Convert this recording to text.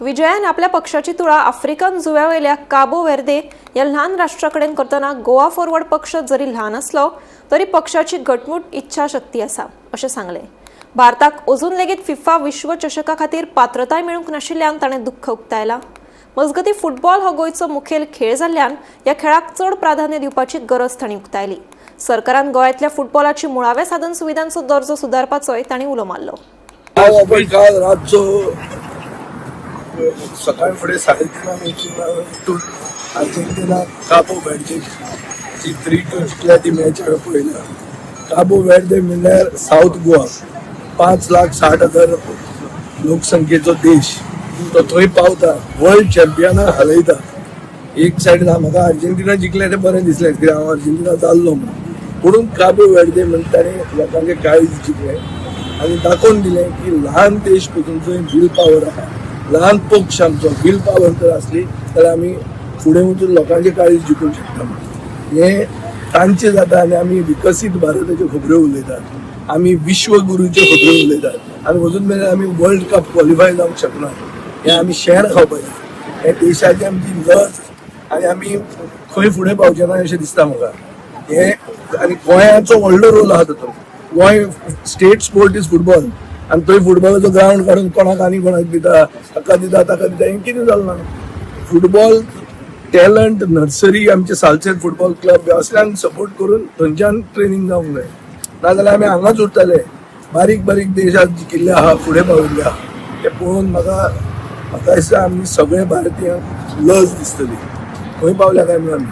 विजयान आपल्या पक्षाची तुळा आफ्रिकन जुव्यावयल्या काबो वेर्दे ह्या ल्हान राष्ट्रा कडेन करतना गोवा फॉरवर्ड पक्ष जरी ल्हान आसलो तरी पक्षाची घटमूट इच्छाशक्ती आसा अशें सांगलें. भारताक अजून लेगीत फिफा विश्वचषका खातीर पात्रताय मेळूंक नाशिल्ल्यान ताणें दुख्ख उक्तायलां. मजगतीं, फुटबॉल हो गोंयचो मुखेल खेळ जाल्ल्यान ह्या खेळाक चड प्राधान्य दिवपाची गरज तांणी उक्तायली. सरकारान गोंयांतल्या फुटबॉलाची मुळाव्या साधन सुविधांचो दर्जो सुदारपाचोय तांणी उलो मारलो. हांव आपण काल रातचो सकाळी फुडें 3:30 मॅची उठून अर्जेंटिना काबो वेर्दे जी 3-2 जिखल्या ती मॅच हांवें पळयल्या. काबो वेर्दे म्हणल्यार सावथ गोवा, 5,60,000 लोकसंख्येचो देश, तो थंय पावता, वर्ल्ड चॅम्पियनाक हालयता. एक सायडीन म्हाका अर्जेंटिना जिखलें तें बरें दिसलें, कित्याक हांव अर्जेंटिना जाल्लो म्हणून. पुणून काबो वेर्दे म्हणटा ताणें लोकांचें काळीज जिखलें आनी दाखोवन दिलें की ल्हान देश पसून जंय will power आहा, ल्हान पक्ष आमचो, will power जर आसली जाल्यार आमी फुडें वचून लोकांचें काळीज जिखूंक शकता म्हणून. हें तांचें जाता आनी आमी विकसीत भारताच्यो खबऱ्यो उलयतात, आमी विश्वगुरूच्यो खबऱ्यो उलयतात आनी अजून मेरेन आमी वर्ल्ड कप क्वॉलिफाय जावंक शकना. हें आमी शेण खावपाचें, हें देशाची आमची लज आनी आमी खंय फुडें पावचे ना अशें दिसता म्हाका हें. आनी गोंयाचो व्हडलो रोल आहा तातूंत. Goa state sport is football आनी थंय फुटबॉलाचो ग्रावंड काडून कोणाक आनी कोणाक दिता, हाका दिता, ताका दिता, हें कितें जालें ना? फुटबॉल टॅलंट नर्सरी आमचे सालसेत फुटबॉल क्लब असल्यांक सपोर्ट करून थंयच्यान ट्रेनींग जावंक जाय, नाजाल्यार आमी हांगाच उरतले. बारीक बारीक देशात जिखिल्ले आहा, फुडें पाविल्ले आहा, ते पळोवन म्हाका म्हाका दिसता आमी सगळे भारतीयांक लज दिसतली, खंय पावल्या काय म्हणून आमी.